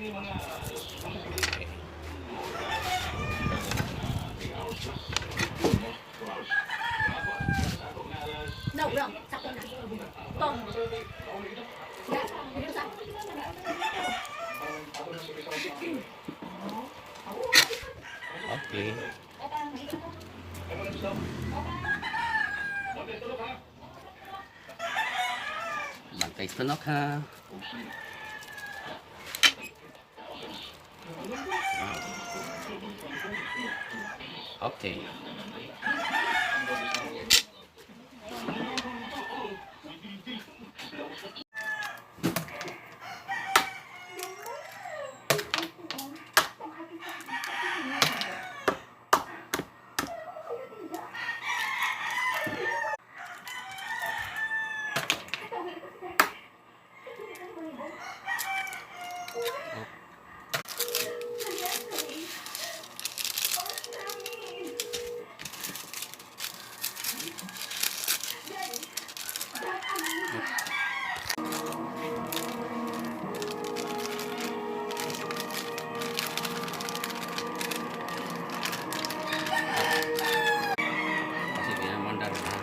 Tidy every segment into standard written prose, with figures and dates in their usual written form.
Okay. No, wrong. Sakto na. Tom. Yeah, dito sa. Okay. Bantay tunok ha. Wow. Okay. Kasi di naman daro ha.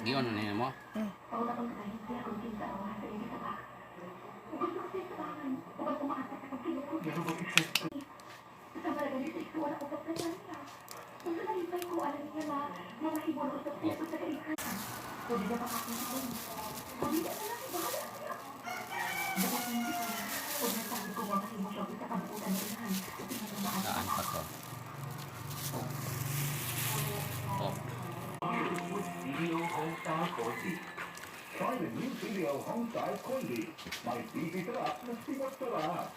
Giyon na niya mo. Saan pa to? Oh. CDO Homestyle Condi. Try the new CDO Homestyle Condi. May TV sarap na sibat sarap.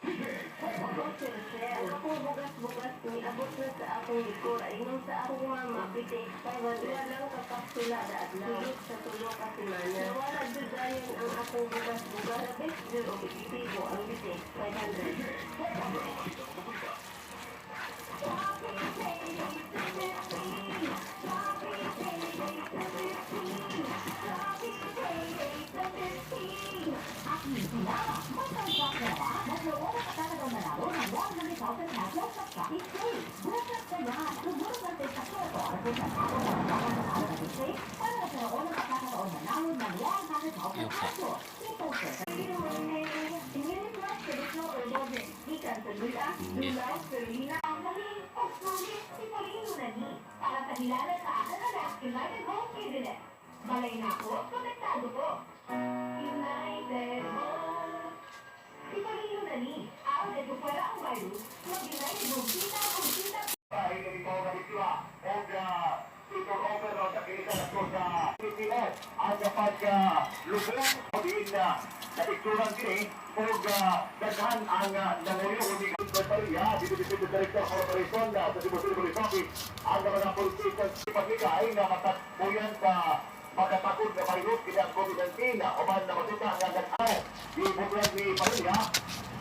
Ang akong bugas-bugas niabot na sa akong likod. Ingon sa akong mama, PTX 500. Walang kapasula adlaw. Sulok sa tulo ka semana. Nawala jud dayon ang akong bugas-bugas. The best jud og epektibo ang PTX 500. Yung sa. Hindi. Balay na ako, konektado ko. United Home. Si Paulino na ni, aron ay kukwera ang virus, mag-United Home kita kung kita. Dahil ito na biktima o turnover o sa kinisa na sa PPS ang paglubong o diin na napikturan kini o daghan ang nanguyo ni Parilla, dito Deputy Director Corporation sa Cebu City Police Office, ang mga police station paglikay nga matatbuyan sa makatakod na virus kini ang COVID-19 uban na matuta nga nag-aw gibutuan ni Parilla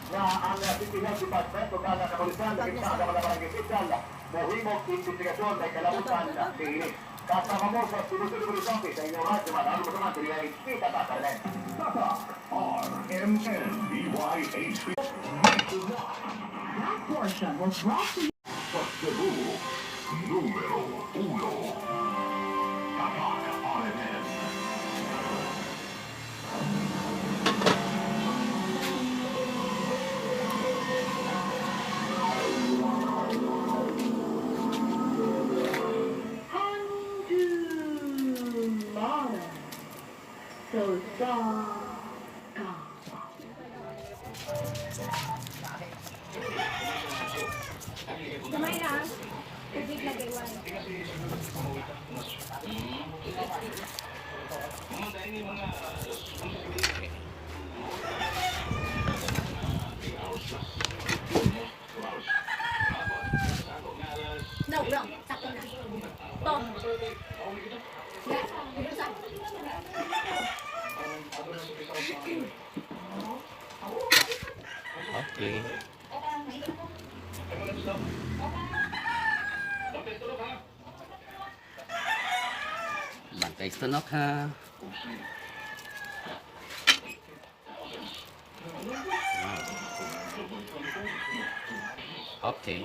na ang City Health Department ug ang kapulisan labi sa ang mga barangay official mohimog investigasyon ay kalabutan niini. Kasama mo sa Cebu City Police Office sa inyong radyo, manalo mo naman diri ay kita tatalent. Tatak RMN BYHP. That portion was brought to you Sa Cebu, numero 1. Tatak RMN. Tomorrow. So, so, ka. Gamay na. Tubig lagay one. Okay. No, wrong. Sakto na. Tom. Yeah, reverse. Okay. Bantay sa tunok ha. Wow. Okay.